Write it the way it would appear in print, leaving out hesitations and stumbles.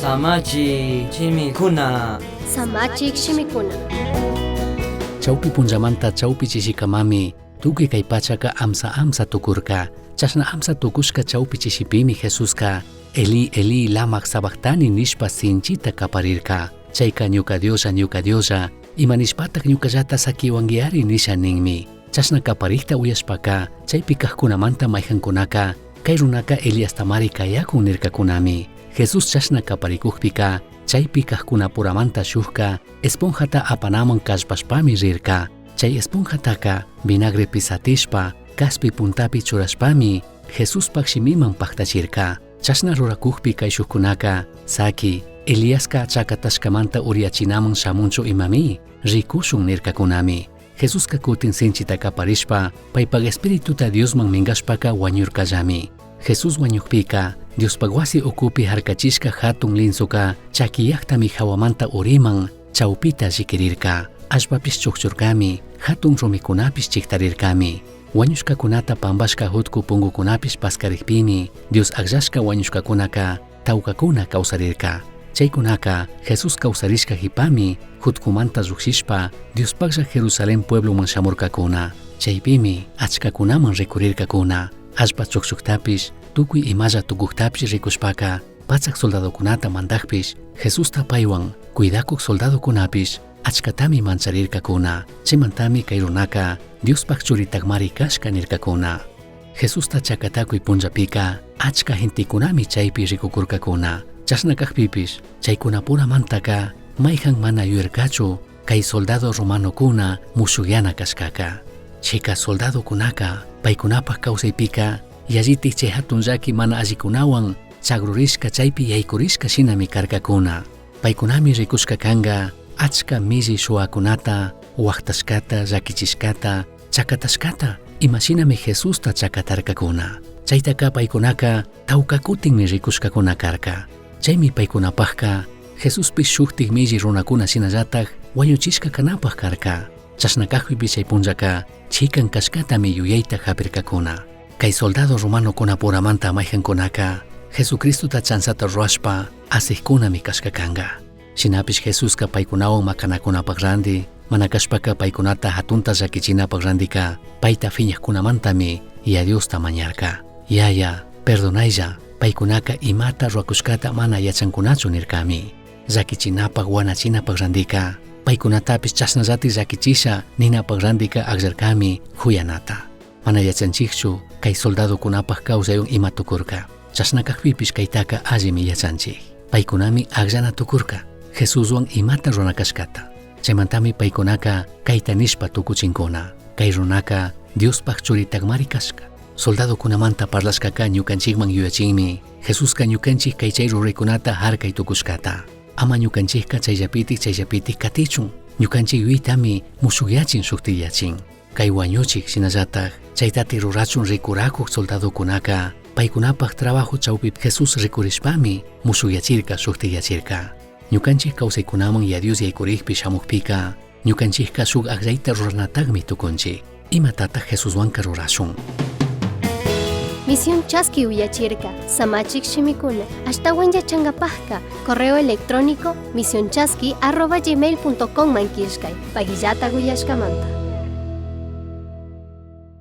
Samachi shimikuna. Samachik shimikuna. Chaupi punllamanta chaupi chishikamami tukuy kay pachaka amsa amsa tukurka. Chashna amsa tukushka chaupi chishipimi Jesuska Eli Eli lama sabactani nishpa sinchita kaparirka. Chayka ñuka Dioslla ñuka Dioslla ima nishpatak ñukallata sakiwanguiari nisha ninmi. Chashna kaparikta uyashpaka chaypi kajkunamanta mayjankunaka kay runaka Eliastamari kayakun nirkakunami. Jesús chashna kaparikukpika chaypi kajkunapuramanta shukka esponjata apanaman kallpashpami rirka. Chay esponjataka vinagrepi satishpa kaspi puntapi churashpami Jesuspak shimiman paktachirka. Chashna rurakukpi kayshukkunaka saki Eliaska chakatashkamanta uriyachinaman shamunchu imami rikushun nirkakunami. Jesuska kutin sinchita kaparishpa paypak espirituta Diosman minkashpaka wañurkallami. Jesús wañukpika Diospaq wasi ukupi harkachishka hatun linsoka chakiyaktami hawamanta uriman chawpita llikirirka. Allpapish chukchurkami, hatun rumikunapish chiktarirkami. Wañushkakunata pampashka jutku pungukunapish paskarikpimi Dios akllashka wañushkakunaka tawkakuna kawsarirka. Chaykunaka Jesús kawsarishka jipami jutkumanta llukshishpa Diospaklla Jerusalén puebloman shamurkakuna. Chaypimi achkakunaman rikurirkakuna. Allpa chukchuktapish tukuy imalla tukuktapish rikushpaka patsak soldadokunata mandakpish Jesusta paywan cuidakuk soldadokunapish achkatami mancharirkakuna. Chaymantami kay runaka Diospaq churitakmari kashka nirkakuna. Jesusta chakatakuy punllapika achka gentekunami chaypi rikukurkakuna. Chashna kakpipish chaykunapuramantaka mayjan mana yuyarkachu kay soldado romanokuna mushukyana kashkaka. Chayka soldadokunaka paykunapak kawsaypika yallitik chay hatun llaki mana allikunawan chagrurishka chaypi yaykurishka shinami karkakuna. Paykunami rikushka kanka achka milli shuwakunata, waktashkata, llakichishkata, chakatashkata, imashinami Jesusta chakatarkakuna. Chaytaka paykunaka tawkakutinmi rikushkakuna karka. Chaymi paykunapakka Jesuspish shuktik milli runakuna shinallatak wañuchishka kanapaq karka. Chashna kakpipish chay punllaka chikan kashkatami yuyayta hapirkakuna. Kay soldado romanokunapuramanta mayjankunaka Jesucristota chanzata ruwashpa asikkunami kashka kanka. Shinapish Jesuska paykunawan makanakunapak ranti, mana kashpaka paykunata hatunta llakichinapak rantika payta phiñakkunamantami Yaya Diosta mañarka. Yaya, perdonaylla, paykunaka imata ruwakushkata mana yachankunachu nirkami. Llakichinapak wanachinapak rantika paykunatapish chashnallatik llakichisha ninapak rantika akllarkami huyanata. Mana yachanchikchu kay soldadokunapak kawsaywan ima tukurka. Chashna kakpipish kaytaka allimi yachanchik. Paykunami akllana tukurka Jesuswan imata rurana kashkata. Chaymantami paykunaka kayta nishpa tukuchinkuna. Kay runaka Diospaq churitakmari kashka. Soldadokunamanta parlashkaka ñukanchikman yuyachinmi Jesuska ñukanchik kay chay ruraykunata harkay tukushkata. Ama ñukanchikka chayllapitik chayllapitik katichun. Ñukanchik yuyaytami mushukyachin shuktikyachin. Kay wañuchik shinallatak chaytatik rurachun rikurakuk soldadokunaka paykunapak trabajo chawpi Jesús rikurishpami mushukyachirka shuktikyachirka. Ñukanchik kawsaykunaman ya Dios yaykurikpi shamukpika ñukanchikka shuk akllayta ruranatakmi tukunchik. Imatataq Jesuswanka rurashun? Misión Chaski uyachirka, Samachik shimikuna, ashtawan yachangapajka, correo electrónico misionchaski@gmail.com man killkay, pagillata uyashkamanta.